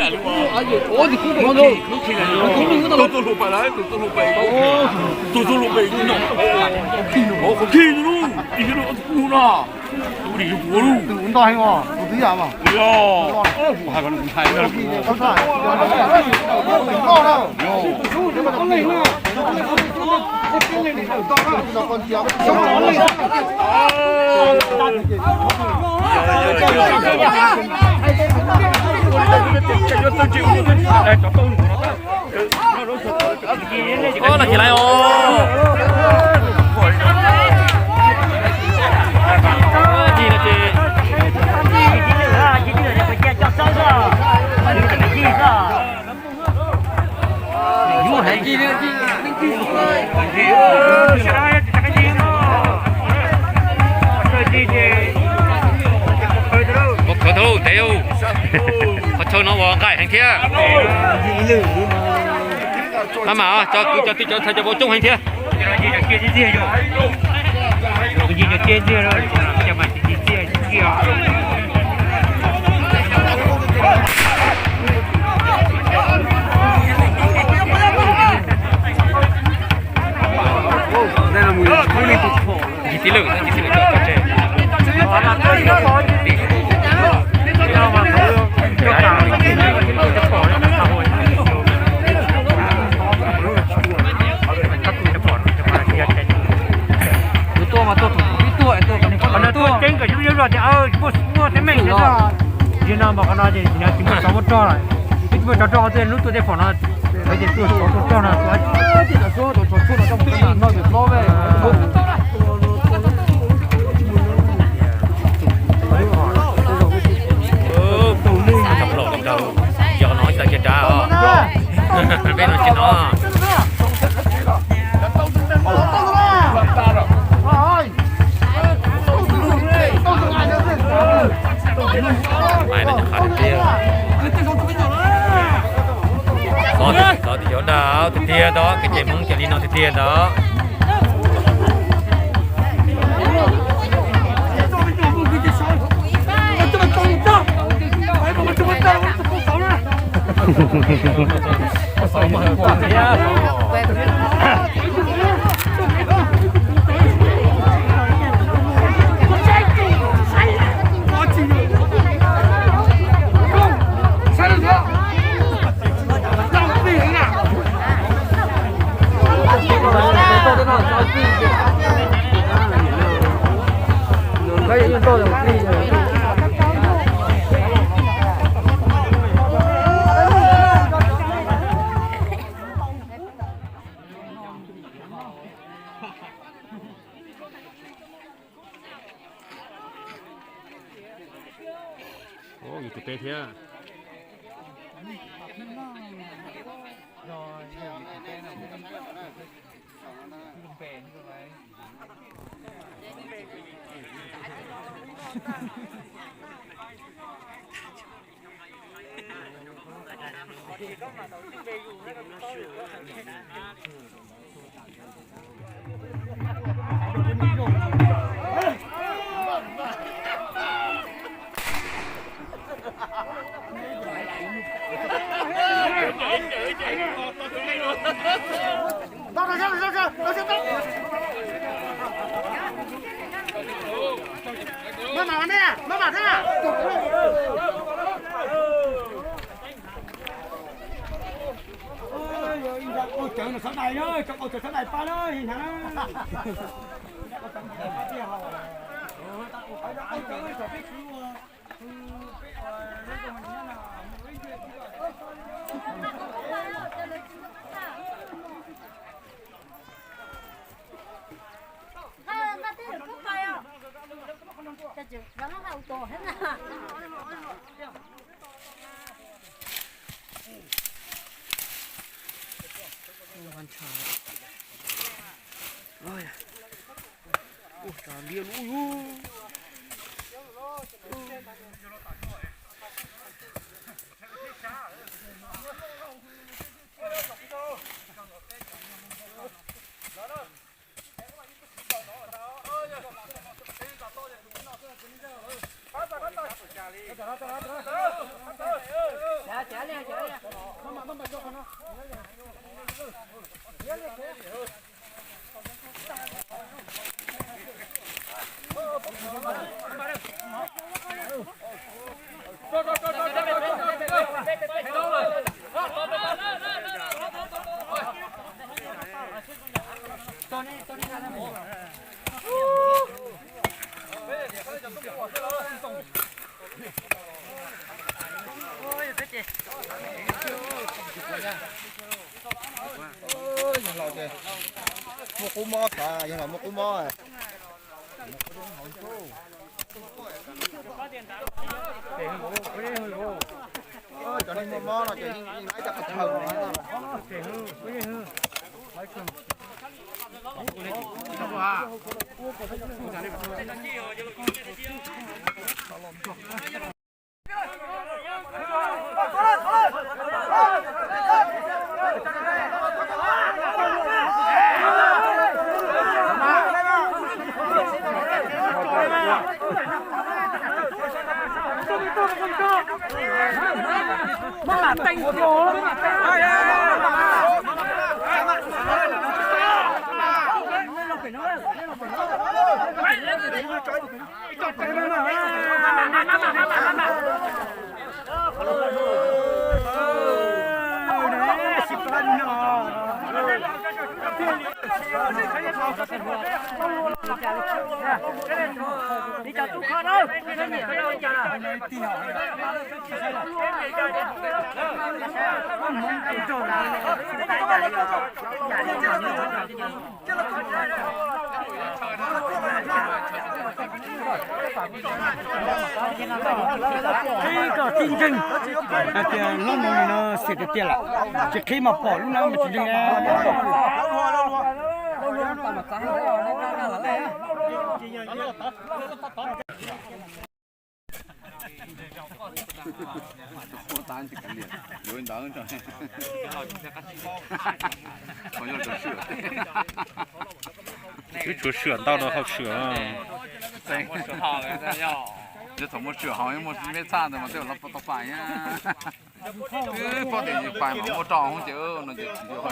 Tus tuaj hluas pais lawm, tus tuaj hluas pais, tus tuaj hluas pais no, qhov khij no, ib no, tus no. Tus ntog heev os, tus twb yam mas. Yog, kuv hais, kuv hais. Los tsis laiv os. Qhov chaw no uas nqaim heev thiab. Maj mam cov kwv cov tij cov ntxhais cov vauv coob heev thiab. Tib lwm, tib lwm. Tus tuaj mas tuaj thaum ib tuaj, tuaj kom nws pom tuaj. Ceeb kom yub yub los tias muaj muaj teeb meem no. Yog no mas qhov no ces nws tsis muaj tsov muaj rog lawm. Tsis muaj tsov rog qhov twg, lub tuaj tej pom no, lawv tias tuaj tsov tuaj rog no, tuaj tsov tshuaj no, tsov tshuaj no, tsov tshuaj no. Tau lub tau plaum li ntawd, yog no ib tag cia rab os. Peb no tsis no. Xov tias xov tias xyov dag tiag tiag ntawd, kev cai Hmoob cov li no tiag tiag ntawd. Yus tus peb thiab. Ua cawv no xov dais na, cov qau cawv xov dais pab na, hnav na. Yog los ces muaj qub mob xav, yog los muaj qub mob. Cov neeg muaj mob no ces yeej laib cov qhov chaw no. Qhib kom tib ntseeg hais tias lub no nim no xiam tiag tiag lawm, tsis qhib mas pom lub no mas tsis ntseeg. Twb tshuav swm ntau rau hauv swm. Thaum muaj swm hauv muaj mej txhaj ntawd mas tej zaum los tau pam thiab. Twb pom tias yus pais mas muaj roj hoob ces no ces tsis nco.